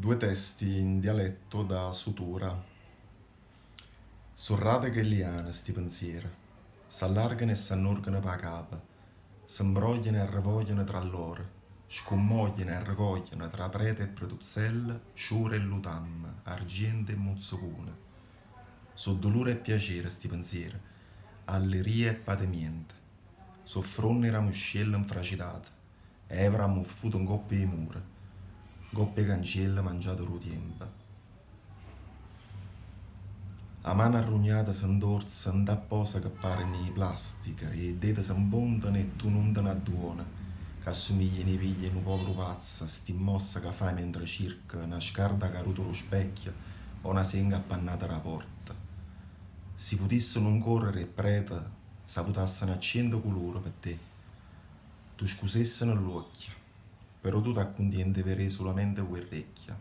Due testi in dialetto da Sutura. So' radeche 'e liane sti penziere, s'allargano e s'annorgano p' 'a capa, se 'mbrogliano e arrevogliano tra loro, scummogliano e arrecoglieno tra prete e pretuzzelle, sciure e lutamme, argiento e muzzecune. So' dulure e piacere sti penziere, alleria e patemiente. So' fronne 'e ramuscielle 'nfracitate, evera ammuffuta 'ncopp' 'e mure, 'ncopp' 'e cancielle mangiate d' 'o tiempo. 'A mano arrugnata se 'ntorza 'int' 'a posa che pareno 'e plastica, 'e ddete se 'mpontano e tu nun te n'adduone ca assumigliano 'e piglie 'e nu povero pazzo sti mmosse ca fai mentre cirche na scarda caruta d' 'o specchio o na senga appannata d' 'a porta. Si putisse nun correre 'e pprete s'avutassero a ciento culure pe te. Te scusesseno ll'uocchie, però tu t'accuntiente 'e verè sulamente cu 'e rrecchie.